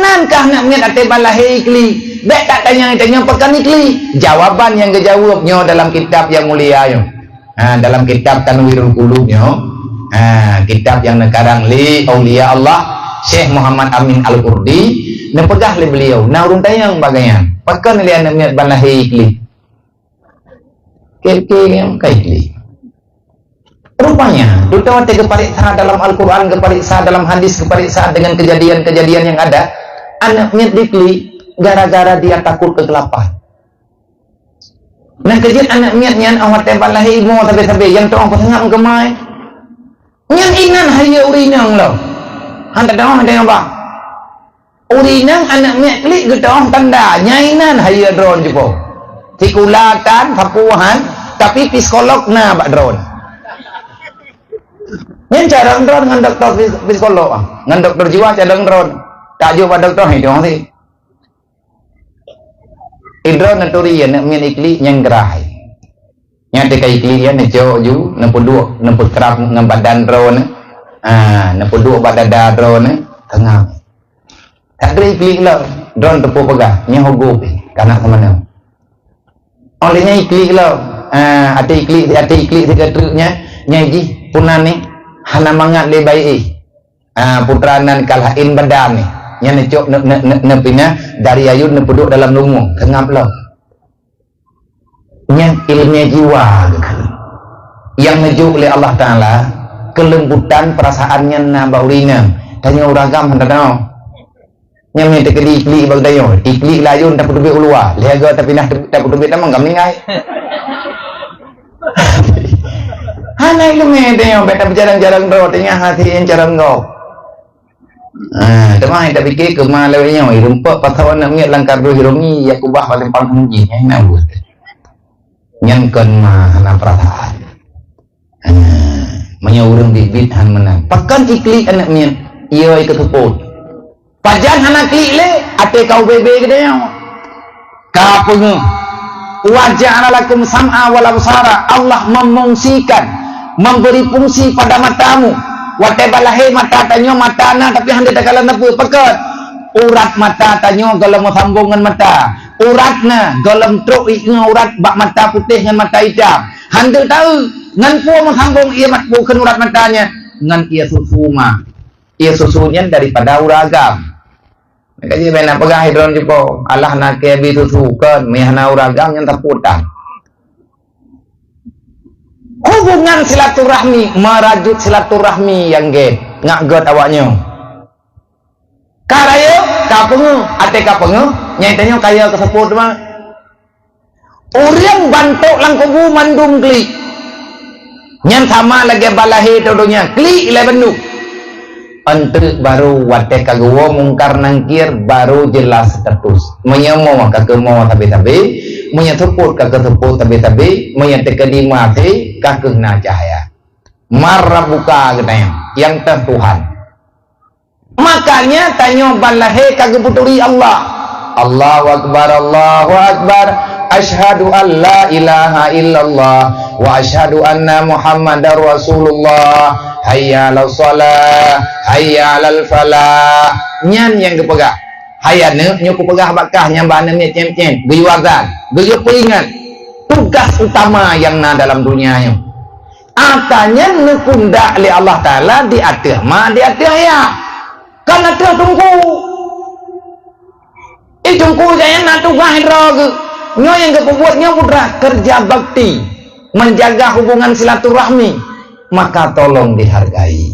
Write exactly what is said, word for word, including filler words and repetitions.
Pakon kah aneuk miet até ban lahé iklik? Bék tatanyong-tanyong pakon iklik. Jawaban nyang geujaweueb nyoe dalam kitab nyang mulia nyoe. Ha, dalam kitab Tanwirul Qulub nyoe, ha, kitab nyang neukarang lé aulia Allah, Syekh Muhammad Amin Al-Qurdi, neupeugah lé beliau, na ureuëng tanyong bak gobnyan, pakon lé aneuk miet ban lahé iklik? Kira-kira nyang ka iklik. Rupanya, tutoe watée geupareksa dalam Al-Quran, geupareksa dalam hadis, geupareksa dengan kejadian-kejadian yang ada, aneuk miet diklik gara-gara dia takut kegelapan. Nah, keujeuet aneuk miet nyan, oh, watée ban lahé imoe sabe-sabe, nyang tuoh peusangap meukeumai. Nyan inan hayeue ureuëng inong lom. Han teudeungoe, han teudeungoe, bah. Ureuëng inong aneuk miet klik geutuoh tanda, nyan inan hayeue droeneuh jipo. Sikula tan, sapeue han, tapi psikolog na bak droeneuh. Nyan carông droeneuh ngon dokto psi-, psikolog, ah. Ngon dokto jiwa carông droeneuh. Tajok bak dokto, hai dong si. Droeneuh neuturi aneuk miet iklik nyang geurai. Nyan teuka iklik nyan neucok ju, neupeuduek, neupeukrab ngon badan droeneuh. Ha, neupeuduek bak dada droeneuh, teungoh. Ka trép iklik lom, droeneuh teupeu peugah, nyoe hugop pih, ka na keumanö. Óh lheueh nyan iklik lom, ha, até iklik, até iklik sigoe treuk nyan, nyan jih puna ni hana mangat lé bayeue. Ah, putra nan ka laén badan nyan. Nyan neucok ne-, ne-, ne-, neupinah dari ayôn neupeuduek dalam lumueng, seungab lom. Nyan ileumèe jiwa geukheun. Nyang neujok lé Allah Taala keulembutan peurasaan nyan na bak ureueng inong. Tanyoe ureueng agam hana tanoe. Nyan meunan teukeudi iklik bak geutanyoe. Iklik lam ayôn tapeuteubiet u luwa. Lheueh goe tapinah teubiet, tapeuteubiet tamong ka meuninggai. Hana ileumèe tanyoe, bèk tapeujarang-jarang droe, teungoh hase carông gob. Ah, teuma han tapike keu ma lawét nyoe, irumpok pasoe aneuk miet lam kardus iromi, ya kubah paléng paleng jih, nyan na buet. Nyan kon ma hana peurasaan. Ah, meunyoe ureueng biet-biet han meunan. Pakon iklik aneuk miet, iya ikeuseuôt. Pajan hana klik lé, até ka ubé-bé geutanyoe. Ka peungeuh. Wa ja'ala lakum sam'a wal absara. Allah memungsikan, memberi fungsi pada matamu. Watèe balahé mata tanyoe mata na, tapi hana takalon sapeue. Pakon? Urat mata tanyoe gohlom meusambong ngon mata. Urat na gohlom trok ié urat bak mata putéh ngon mata itam. Hana taeu ngon peue meusambong ié mat-, bukon urat mata nyan ngon ié susu ma. Ié susu nyan daripada ureueng agam. Maka jih bèk na peugah droeneuh jipo, alah na keu bi susu kon, meuhana ureueng agam nyan tapeutan. Hubungan silaturahmi, meurajut silaturahmi nyang gèt, ngat gèt awak nyoe. Ka rayeuk, ka peungeuh, até ka peungeuh, nyan tanyoe kaya keu seupôt teuma. Ureueng bantok lam kubu mandum klik. Nyan sama lagèe balahé teuh donya, klik ilèe bandum. Eunteuk baru watèe ka geuwoe Mungkar Nangkir baru jeulaih status. Meunyoe mo ka keumo sabe-sabe, meunyoe seupôt ka keuseupôt sabe-sabe, meunyoe teukeudi maté ka keuh na cahya. Man rabbuka geutanyoe, nyang teuh Tuhan. Makanya tanyoe ban lahé ka geupeuturi Allah. Allahu Akbar, Allahu Akbar. Asyhadu an la ilaha illallah wa asyhadu anna Muhammadar Rasulullah. Hayya 'alas shalah, hayya 'alal falah. Nyan nyang geupeugah. Hai aneuk, nyoe kupeugah bak kah nyang bak aneuk miet cém-cém. Geuyue azan, geuyue peuingat. Tugas utama nyang na dalam dunia nyoe. Ata nyan neupeundak lé Allah Taala di ateueh ma, di ateueh ayah. Kon ateueh teungku. Eh, teungku nyan na tugaih droe geuh. Nyoe nyang geupeubuet nyoe putra, kerja bakti, menjaga hubungan silaturahmi, maka tolong dihargai.